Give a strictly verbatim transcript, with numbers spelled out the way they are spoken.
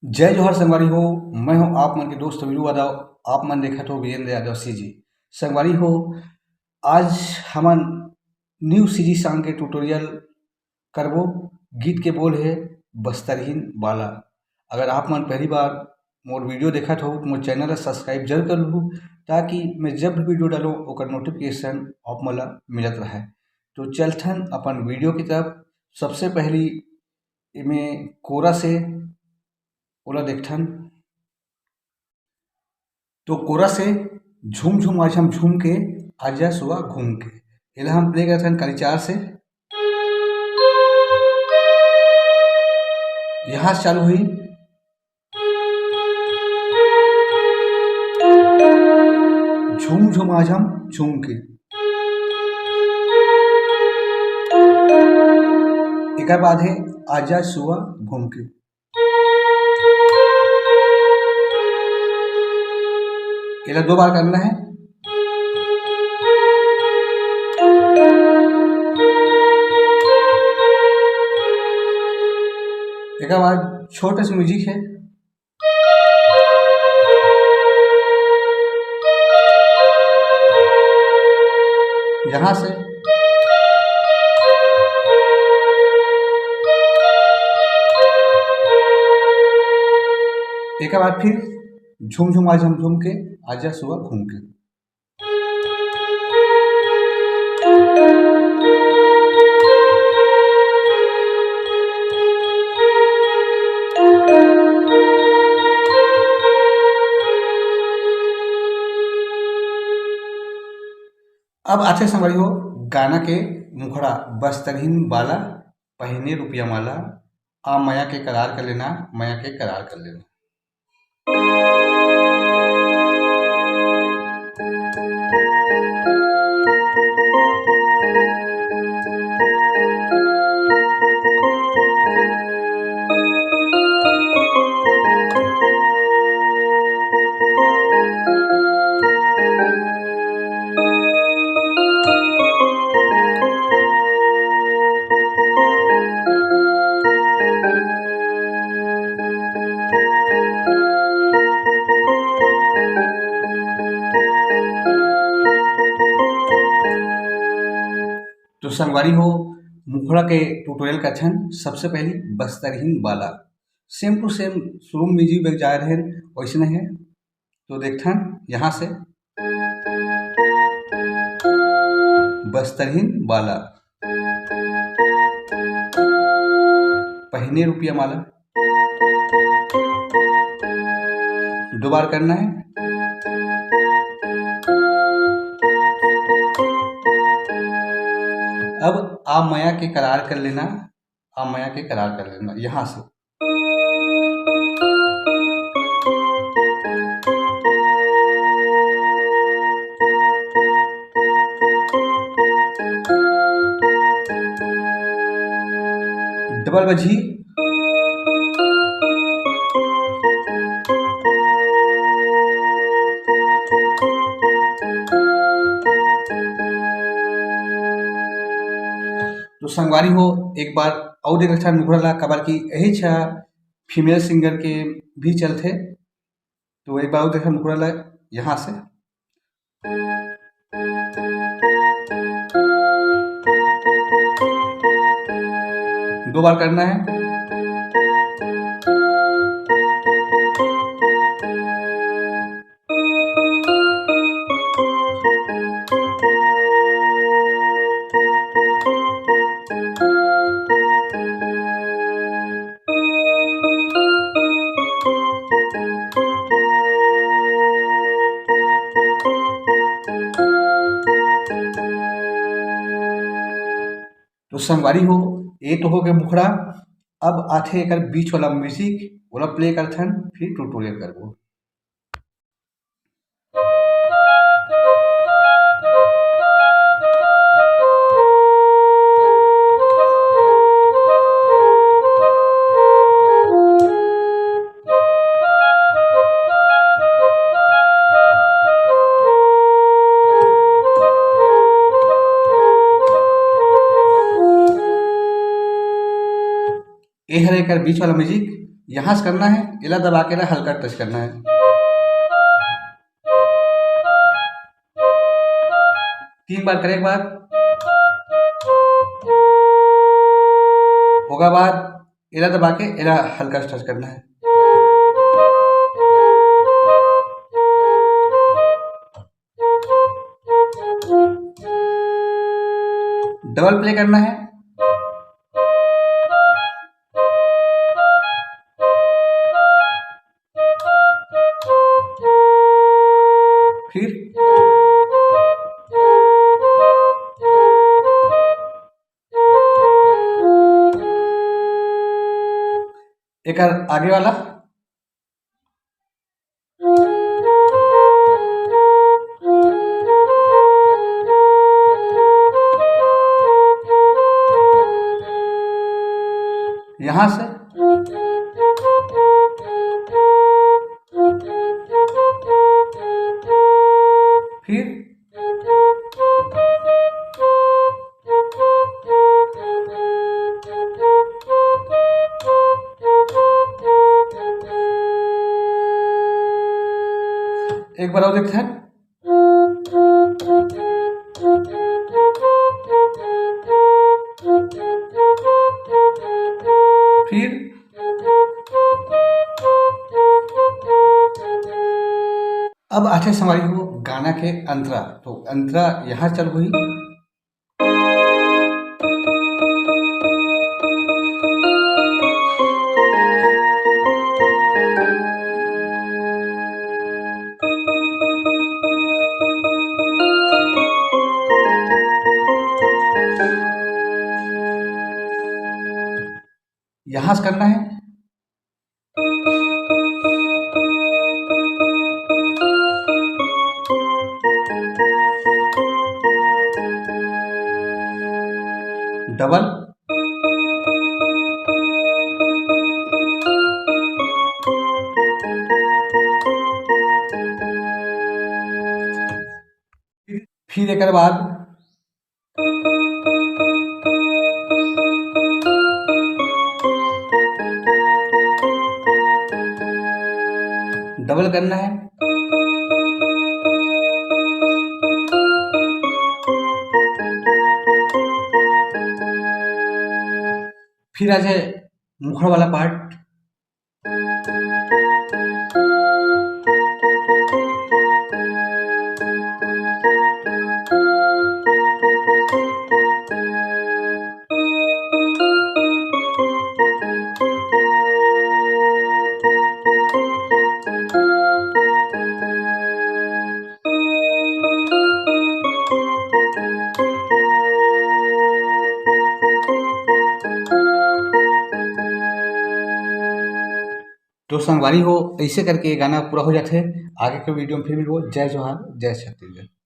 जय जोहार संगवारी हो, मैं हूं आप मन के दोस्त वीरू यादव। आप मन देखत हो वीरेंद्र यादव सीजी। संगवारी हो, आज हमन न्यू सीजी सॉन्ग के ट्यूटोरियल करबो। गीत के बोल है बस्तरहीन बाला। अगर आप मन पहली बार मोर वीडियो देखत हो तो मोर चैनल ला सब्सक्राइब जरूर कर लू, ताकि मैं जब भी वीडियो डालूँ ओकर नोटिफिकेशन आप मन ला मिलत रहे। तो चलथन अपन वीडियो की तरफ। सबसे पहली एमे कोरस हे, ओला देखथन। तो कोरस हे, झूम झूम आज हम झूम के, आजा सुआ घूम के। एला हम प्ले करथन काली चार से। यहाँ से चालू हुई, झूम झूम आज हम झूम के। एकर बाद है आजा सुआ घूम के। एला दो बार करना है। एकर बाद छोटे से म्यूजिक है। यहाँ से एक बार फिर झूम झूम आज हम झूम के, आजा सुआ घूम के। अब आथे संगवारी हो गाना के मुखड़ा, बस्तरहीन बाला, पहिने रुपया माला, आ मया के करार कर लेना, मया के करार कर लेना। तो संगवारी हो, मुखड़ा के ट्यूटोरियल का छन सबसे पहली बस्तरहीन बाला, सेम टू सेम शुरू में म्यूजिक बज जाए रहे, वैसे नहीं है। तो देखथन यहाँ से बस्तरहीन बाला, पहिने रुपया माला, दो बार करना है। अब आ मया के करार कर लेना, आ मया के करार कर लेना यहाँ से। डबल बजी। तो संगवारी हो, एक बार अउ देख लेथन मुखड़ा ला, काबर कि यही छा फीमेल सिंगर के भी चलथे। तो एक बार अउ देखन मुखड़ा ला यहाँ से। दो बार करना है। तो संगवारी हो, ये तो हो गए मुखड़ा। अब आथे एकर बीच वाला म्यूजिक, ओला प्ले करथन, फिर ट्यूटोरियल करबो। ए हरे एकर बीच वाला म्यूजिक। यहाँ से करना है, एला दबा के ना हल्का टच करना है। तीन बार करे एक बार, ओकर बाद एला दबा के एला हल्का से टच करना है। डबल प्ले करना है। फिर एकर आगे वाला। यहाँ से फिर एक बार और देखते हैं। फिर अब आथे संगवारी हो गाना के अंतरा। तो अंतरा यहाँ चल हुई। यहाँ से करना है। डबल। फिर एक बाद डबल करना है। फिर आ जाए मुखड़ा वाला पार्ट। तो संगवारी हो, ऐसे करके ये गाना पूरा हो जाथे। आगे के वीडियो में फिर मिलबो। जय जोहार, जय छत्तीसगढ़।